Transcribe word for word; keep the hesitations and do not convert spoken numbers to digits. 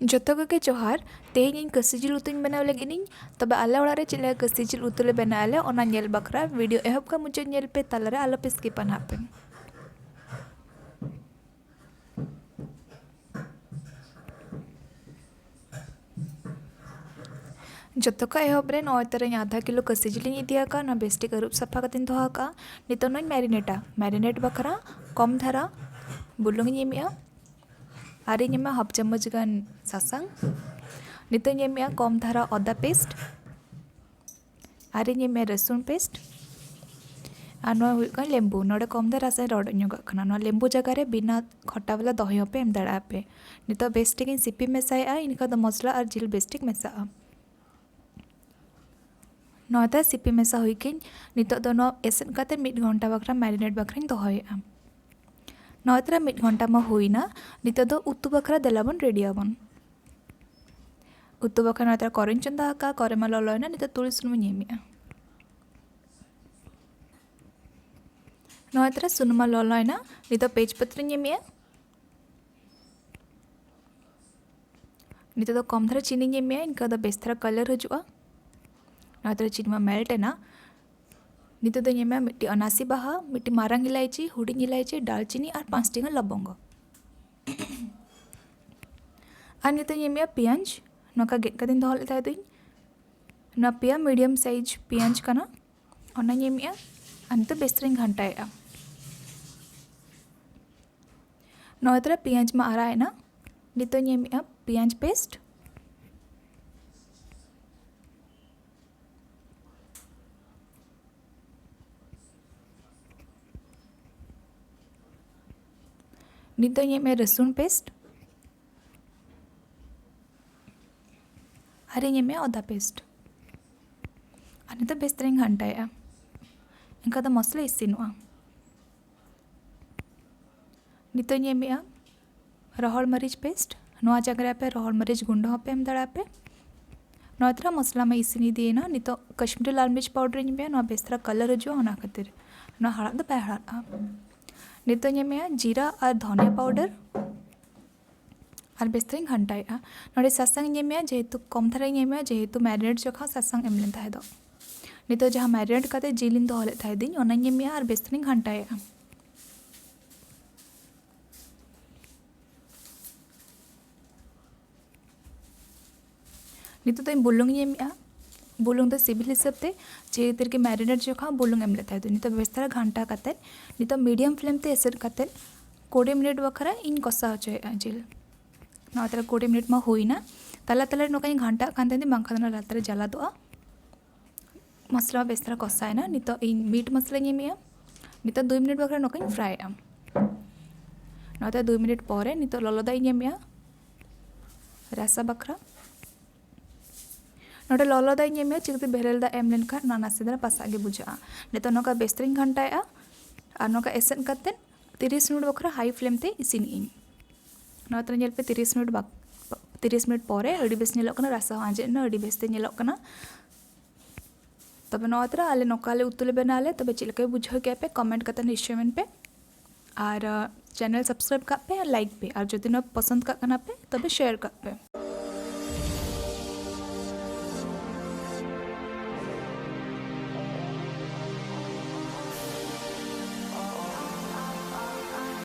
ᱡᱚᱛᱚ ᱠᱚᱜᱮ ᱡᱚᱦᱟᱨ᱾ ᱛᱮᱦᱮᱧ ᱤᱧ ᱠᱟᱹᱥᱤ ᱡᱤᱞ ᱩᱛᱩᱧ ᱵᱮᱱᱟᱣ ᱞᱟᱹᱜᱤᱫ ᱤᱧ᱾ ᱛᱚᱵᱮ ᱟᱞᱮ ᱚᱲᱟᱜ ᱨᱮ ᱪᱮᱫ ᱞᱮᱠᱟ ᱠᱟᱹᱥᱤ ᱡᱤᱞ ᱩᱛᱩ ᱞᱮ ᱵᱮᱱᱟᱣ ᱟᱞᱮ, ᱚᱱᱟ ᱧᱮᱞ ᱵᱟᱠᱷᱨᱟ ᱵᱷᱤᱰᱤᱭᱳ ᱮᱦᱚᱵ ᱠᱷᱚᱱ ᱢᱩᱪᱟᱹᱫ ᱧᱮᱞ ᱯᱮ, ᱛᱟᱞᱟᱨᱮ ᱟᱞᱚ ᱯᱮ ᱥᱠᱤᱯᱟ ᱱᱟᱦᱟᱜ ᱯᱮ᱾ ᱡᱚᱛᱚ ᱠᱷᱚᱱ ᱮᱦᱚᱵ ᱨᱮ ᱱᱚᱜᱼᱚᱭ ᱛᱚᱨᱟᱧ ᱟᱫᱷᱟ ᱠᱤᱞᱳ ᱠᱟᱹᱥᱤ ᱡᱤᱞᱤᱧ ᱤᱫᱤ ᱟᱠᱟᱫᱼᱟ, ᱚᱱᱟ ᱵᱮᱥ ᱴᱷᱤᱠ ᱟᱹᱨᱩᱵ ᱥᱟᱯᱷᱟ ᱠᱟᱛᱮᱧ ᱫᱚᱦᱚ ᱟᱠᱟᱫᱼᱟ᱾ ᱱᱤᱛᱚᱜ ᱱᱚᱣᱟᱧ ᱢᱮᱨᱤᱱᱮᱴᱟ᱾ ᱢᱮᱨᱤᱱᱮᱴ ᱵᱟᱠᱷᱨᱟ ᱠᱚᱢ ᱫᱷᱟᱨᱟ ᱵᱩᱞᱩᱝ ᱤᱧ ᱮᱢᱮᱜᱼᱟ, ᱟᱨᱤᱧ ᱮᱢᱟ ᱦᱟᱯ ᱪᱟᱢᱚᱪ ᱜᱟᱱ ᱥᱟᱥᱟᱝ᱾ ᱱᱤᱛᱚᱜ ᱤᱧ ᱮᱢᱮᱜᱼᱟ ᱠᱚᱢ ᱫᱷᱟᱨᱟ ᱟᱫᱟ ᱯᱮᱥᱴ, ᱟᱨᱤᱧ ᱮᱢᱮᱜᱼᱟ ᱨᱟᱹᱥᱩᱱ ᱯᱮᱥᱴ, ᱟᱨ ᱱᱚᱣᱟ ᱦᱩᱭᱩᱜ ᱠᱟᱱᱟ ᱞᱮᱵᱩ᱾ ᱱᱚᱰᱮ ᱠᱚᱢ ᱫᱷᱟᱨᱟ ᱨᱟᱥᱟᱧ ᱨᱚᱰᱚᱡ ᱧᱚᱜᱟᱜ ᱠᱟᱱᱟ᱾ ᱱᱚᱣᱟ ᱞᱮᱵᱩ ᱡᱟᱭᱜᱟ ᱨᱮ ᱵᱤᱱᱟ ᱠᱷᱚᱴᱟ ᱵᱟᱞᱟ ᱫᱚᱦᱤ ᱦᱚᱸᱯᱮ ᱮᱢ ᱫᱟᱲᱮᱭᱟᱜᱼᱟ ᱯᱮ᱾ ᱱᱤᱛᱚᱜ ᱵᱮᱥ ᱴᱷᱤᱠ ᱤᱧ ᱥᱤᱯᱤ ᱢᱮᱥᱟᱭᱮᱜᱼᱟ, ᱤᱱᱟᱹ ᱠᱷᱟᱱ ᱫᱚ ᱢᱚᱥᱞᱟ ᱟᱨ ᱡᱤᱞ ᱵᱮᱥ ᱴᱷᱤᱠ ᱢᱮᱥᱟᱜᱼᱟ᱾ ᱱᱚᱣᱟ ᱛᱟᱨᱟ ᱥᱤᱯᱤ ᱢᱮᱥᱟ ᱦᱩᱭ ᱠᱟᱹᱧ᱾ ᱱᱤᱛᱚᱜ ᱫᱚ ᱱᱚᱣᱟ ᱮᱥᱮᱫ ᱠᱟᱛᱮ ᱢᱤᱫ ᱜᱷᱚᱱᱴᱟ ᱵᱟᱠᱷᱨᱟ ᱢᱮᱨᱤᱱᱮᱴ ᱵᱟᱠᱷᱨᱟᱧ ᱫᱚᱦᱚᱭᱮᱜᱼᱟ᱾ ᱱᱚᱣᱟ ᱛᱟᱨᱟ ᱢᱤᱫ ᱜᱷᱚᱱᱴᱟ ᱢᱟ ᱦᱩᱭᱱᱟ᱾ ᱱᱤᱛᱚᱜ ᱫᱚ ᱩᱛᱩ ᱵᱟᱠᱷᱨᱟ ᱫᱮᱞᱟ ᱵᱚᱱ ᱨᱮᱰᱤ ᱟᱵᱚᱱ᱾ ᱩᱛᱩ ᱵᱟᱠᱷᱨᱟ ᱱᱚᱣᱟ ᱛᱟᱨᱟ ᱠᱚᱨᱮᱧ ᱪᱚᱸᱫᱟ ᱟᱠᱟᱫᱼᱟ, ᱠᱚᱨᱮ ᱢᱟ ᱞᱚᱞᱚᱭᱮᱱᱟ, ᱱᱤᱛᱚᱜ ᱛᱩᱲᱤ ᱥᱩᱱᱩᱢᱤᱧ ᱮᱢᱮᱜᱼᱟ᱾ ᱱᱚᱣᱟ ᱛᱟᱨᱟ ᱥᱩᱱᱩᱢ ᱢᱟ ᱞᱚᱞᱚᱭᱮᱱᱟ, ᱱᱤᱛᱚᱜ ᱛᱮᱡᱽ ᱯᱟᱛᱨᱤᱧ ᱮᱢᱮᱜᱼᱟ᱾ ᱱᱤᱛᱚᱜ ᱫᱚ ᱠᱚᱢ ᱫᱷᱟᱨᱟ ᱪᱤᱱᱤᱧ ᱮᱢᱮᱜᱼᱟ, ᱤᱱᱠᱟᱹ ᱫᱚ ᱵᱮᱥ ᱫᱷᱟᱨᱟ ᱠᱟᱞᱟᱨ ᱦᱤᱡᱩᱜᱼᱟ᱾ ᱱᱚᱣᱟ ᱛᱟᱨᱟ ᱪᱤᱱᱤ ᱢᱟ ᱢᱮᱞᱴ ᱮᱱᱟ᱾ ᱱᱤᱛᱚᱜ ᱫᱚᱧ ᱮᱢᱟ ᱢᱤᱫᱴᱤᱡ ᱚᱱᱟᱥᱤ ᱵᱟᱦᱟ, ᱢᱤᱫᱴᱤᱡ ᱢᱟᱨᱟᱝ ᱤᱞᱟᱭᱪᱤ, ᱦᱩᱰᱤᱧ ᱤᱞᱟᱭᱪᱤ, ᱰᱟᱞᱪᱤᱱᱤ ᱟᱨ ᱯᱟᱸᱪᱴᱤ ᱜᱟᱱ ᱞᱚᱵᱚᱝᱜᱚ᱾ ᱟᱨ ᱱᱤᱛᱚᱜ ᱤᱧ ᱮᱢᱮᱜᱼᱟ ᱯᱮᱸᱭᱟᱡᱽ, ᱱᱚᱝᱠᱟ ᱜᱮᱫ ᱠᱟᱛᱮᱧ ᱫᱚᱦᱚ ᱞᱮᱫ ᱛᱟᱦᱮᱸ ᱫᱚᱧ᱾ ᱱᱚᱣᱟ ᱯᱮᱭᱟ ᱢᱤᱰᱤᱭᱟᱢ ᱥᱟᱭᱤᱡᱽ ᱯᱮᱸᱭᱟᱡᱽ ᱠᱟᱱᱟ, ᱚᱱᱟᱧ ᱮᱢᱮᱜᱼᱟ᱾ ᱟᱨ ᱱᱤᱛᱚᱜ ᱵᱮᱥ ᱛᱮᱧ ᱜᱷᱟᱱᱴᱟᱭᱮᱜᱼᱟ᱾ ᱱᱚᱜᱼᱚᱭ ᱛᱟᱨᱟ ᱯᱮᱸᱭᱟᱡᱽ ᱢᱟ ᱟᱨᱟᱜ ᱮᱱᱟ, ᱱᱤᱛᱚᱜ ᱤᱧ ᱮᱢᱮᱜᱼᱟ ᱯᱮᱸᱭᱟᱡᱽ ᱯᱮᱥᱴ᱾ ᱱᱤᱛᱚᱜ ᱤᱧ ᱮᱢᱮᱜᱼᱟ ᱨᱟᱹᱥᱩᱱ ᱯᱮᱥᱴ᱾ ᱟᱨᱤᱧ ᱮᱢᱮᱜᱼᱟ ᱟᱫᱟ ᱯᱮᱥᱴ᱾ ᱟᱨ ᱱᱤᱛᱚᱜ ᱵᱮᱥ ᱛᱮᱧ ᱜᱷᱟᱱᱴᱟᱭᱮᱜᱼᱟ, ᱮᱱᱠᱷᱟᱱ ᱫᱚ ᱢᱚᱥᱞᱟ ᱤᱥᱤᱱᱚᱜᱼᱟ᱾ ᱱᱤᱛᱚᱜ ᱤᱧ ᱮᱢᱮᱜᱼᱟ ᱨᱚᱦᱚᱲ ᱢᱟᱹᱨᱤᱪ ᱯᱮᱥᱴ᱾ ᱱᱚᱣᱟ ᱡᱟᱭᱜᱟ ᱨᱮ ᱟᱯᱮ ᱨᱚᱦᱚᱲ ᱢᱟᱹᱨᱤᱪ ᱜᱩᱸᱰᱟᱹ ᱦᱚᱸᱯᱮ ᱮᱢ ᱫᱟᱲᱮᱭᱟᱜᱼᱟ ᱯᱮ᱾ ᱱᱚᱣᱟ ᱛᱟᱨᱟ ᱢᱚᱥᱞᱟ ᱢᱟ ᱤᱥᱤᱱ ᱤᱫᱤᱭᱮᱱᱟ, ᱱᱤᱛᱚᱜ ᱠᱟᱥᱢᱤᱨᱤ ᱞᱟᱞ ᱢᱤᱨᱪ ᱯᱟᱣᱰᱟᱨ ᱤᱧ ᱮᱢᱮᱜᱼᱟ, ᱱᱚᱣᱟ ᱵᱮᱥ ᱫᱷᱟᱨᱟ ᱠᱟᱞᱟᱨ ᱦᱤᱡᱩᱜᱼᱟ, ᱚᱱᱟ ᱠᱷᱟᱹᱛᱤᱨ᱾ ᱱᱚᱣᱟ ᱦᱟᱲᱦᱟᱫ ᱫᱚ ᱵᱟᱭ ᱦᱟᱲᱦᱟᱫᱼᱟ᱾ ᱱᱤᱛᱚᱜ ᱤᱧ ᱮᱢᱮᱜᱼᱟ ᱡᱤᱨᱟ ᱟᱨ ᱫᱷᱚᱱᱤᱭᱟ ᱯᱟᱣᱰᱟᱨ᱾ ᱟᱨ ᱵᱮᱥ ᱛᱮᱧ ᱜᱷᱟᱱᱴᱟᱭᱮᱫᱼᱟ᱾ ᱱᱚᱰᱮ ᱥᱟᱥᱟᱝ ᱤᱧ ᱮᱢᱮᱜᱼᱟ, ᱡᱮᱦᱮᱛᱩ ᱠᱚᱢ ᱫᱷᱟᱨᱟ ᱤᱧ ᱮᱢᱮᱜᱼᱟ, ᱡᱮᱦᱮᱛᱩ marinate ᱡᱚᱠᱷᱚᱱ ᱥᱟᱥᱟᱝ ᱮᱢ ᱞᱮᱱ ᱛᱟᱦᱮᱸ ᱫᱚ᱾ ᱱᱤᱛᱚᱜ ᱡᱟᱦᱟᱸ marinate ᱠᱟᱛᱮ ᱡᱤᱞ ᱤᱧ ᱫᱚᱦᱚ ᱞᱮᱫ ᱛᱟᱦᱮᱸ ᱫᱤᱧ, ᱚᱱᱟᱧ ᱮᱢᱮᱜᱼᱟ ᱟᱨ ᱵᱮᱥ ᱛᱮᱧ ᱜᱷᱟᱱᱴᱟᱭᱮᱫᱼᱟ᱾ ᱱᱤᱛᱚᱜ ᱫᱚ ᱤᱧ ᱵᱩᱞᱩᱝ ᱤᱧ ᱮᱢᱮᱜᱼᱟ᱾ ᱵᱩᱞᱩᱝ ᱫᱚ ᱥᱤᱵᱤᱞ ᱦᱤᱥᱟᱹᱵ ᱛᱮ, ᱡᱮ ᱠᱷᱟᱹᱛᱤᱨ ᱜᱮ marinate ᱡᱚᱠᱷᱚᱱ ᱵᱩᱞᱩᱝ ᱮᱢ ᱞᱮᱫ ᱛᱟᱦᱮᱸ ᱫᱚ᱾ ᱱᱤᱛᱚᱜ ᱵᱮᱥ ᱫᱷᱟᱨᱟ ᱜᱷᱟᱱᱴᱟ ᱠᱟᱛᱮ, ᱱᱤᱛᱚᱜ medium flame ᱛᱮ ᱮᱥᱮᱫ ᱠᱟᱛᱮ ᱠᱩᱲᱤ ᱢᱤᱱᱤᱴ ᱵᱟᱠᱷᱨᱟ ᱤᱧ ᱠᱚᱥᱟᱣ ᱦᱚᱪᱚᱭᱮᱫᱼᱟ ᱡᱤᱞ᱾ ᱱᱚᱣᱟ ᱛᱟᱦᱞᱮ ᱠᱩᱲᱤ ᱢᱤᱱᱤᱴ ᱢᱟ ᱦᱩᱭᱱᱟ᱾ ᱛᱟᱞᱟ ᱛᱟᱞᱟ ᱨᱮ ᱱᱚᱝᱠᱟᱧ ᱜᱷᱟᱱᱴᱟᱜ ᱠᱟᱱ ᱛᱟᱦᱮᱸ ᱫᱚ, ᱵᱟᱝᱠᱷᱟᱱ ᱫᱚ ᱞᱟᱛᱟᱨ ᱨᱮ ᱡᱟᱞᱟᱫᱚᱜᱼᱟ᱾ ᱢᱚᱥᱞᱟ ᱢᱟ ᱵᱮᱥ ᱫᱷᱟᱨᱟ ᱠᱚᱥᱟᱭᱮᱱᱟ᱾ ᱱᱤᱛᱚᱜ ᱤᱧ meat ᱢᱚᱥᱞᱟᱧ ᱮᱢᱮᱜᱼᱟ᱾ ᱱᱤᱛᱚᱜ ᱫᱩᱭ ᱢᱤᱱᱤᱴ ᱵᱟᱠᱷᱨᱟ ᱱᱚᱝᱠᱟᱧ ᱯᱷᱨᱟᱭᱮᱜᱼᱟ᱾ ᱱᱚᱛᱮ ᱫᱩᱭ ᱢᱤᱱᱤᱴ ᱯᱚᱨᱮ ᱱᱤᱛᱚᱜ ᱞᱚᱞᱚ ᱫᱟᱜ ᱤᱧ ᱮᱢᱮᱜᱼᱟ ᱨᱟᱥᱟ ᱵᱟᱠᱷᱨᱟ᱾ ᱱᱚᱰᱮ ᱞᱚᱞᱚ ᱫᱟᱜ ᱤᱧ ᱮᱢᱮᱜᱼᱟ, ᱪᱤᱠᱟᱹᱛᱮ ᱵᱮᱨᱮᱞ ᱫᱟᱜ ᱮᱢ ᱞᱮᱱᱠᱷᱟᱱ ᱚᱱᱟ ᱱᱟᱥᱮ ᱫᱷᱟᱨᱟ ᱯᱟᱥᱟᱜ ᱜᱮ ᱵᱩᱡᱷᱟᱹᱜᱼᱟ᱾ ᱱᱤᱛᱚᱜ ᱱᱚᱝᱠᱟ ᱵᱮᱥ ᱛᱮᱧ ᱜᱷᱟᱱᱴᱟᱭᱮᱜᱼᱟ ᱟᱨ ᱱᱚᱝᱠᱟ ᱮᱥᱮᱫ ᱠᱟᱛᱮᱫ ᱛᱤᱨᱤᱥ ᱢᱤᱱᱤᱴ ᱵᱟᱠᱷᱨᱟ high flame ᱛᱮ ᱤᱥᱤᱱᱮᱜ ᱟᱹᱧ᱾ ᱱᱚᱣᱟ ᱛᱟᱦᱞᱮ ᱧᱮᱞ ᱯᱮ, ᱛᱤᱨᱤᱥ ᱢᱤᱱᱤᱴ ᱵᱟᱠ-, ᱛᱤᱨᱤᱥ ᱢᱤᱱᱤᱴ ᱯᱚᱨᱮ ᱟᱹᱰᱤ ᱵᱮᱥ ᱧᱮᱞᱚᱜ ᱠᱟᱱᱟ, ᱨᱟᱥᱟ ᱦᱚᱸ ᱟᱸᱡᱮᱫ ᱮᱱᱟ, ᱟᱹᱰᱤ ᱵᱮᱥ ᱛᱮ ᱧᱮᱞᱚᱜ ᱠᱟᱱᱟ᱾ ᱛᱚᱵᱮ ᱱᱚᱣᱟ ᱛᱟᱦᱞᱮ ᱟᱞᱮ ᱱᱚᱝᱠᱟ ᱞᱮ ᱩᱛᱩ ᱞᱮ ᱵᱮᱱᱟᱣ ᱞᱮᱫ, ᱛᱚᱵᱮ ᱪᱮᱫ ᱞᱮᱠᱟ ᱵᱩᱡᱷᱟᱹᱣ ᱠᱮᱫ ᱯᱮ comment ᱠᱟᱛᱮ ᱱᱤᱥᱪᱚᱭ ᱢᱮᱱ ᱯᱮ᱾ ᱟᱨ, ᱟᱸ, channel subscribe ᱠᱟᱜ ᱯᱮ, like ᱯᱮ, ᱟᱨ ᱡᱩᱫᱤ ᱱᱚᱣᱟ ᱯᱚᱥᱚᱸᱫ ᱠᱟᱜ ᱠᱟᱱᱟ ᱯᱮ, ᱛᱚᱵᱮ share ᱠᱟᱜ ᱯᱮ᱾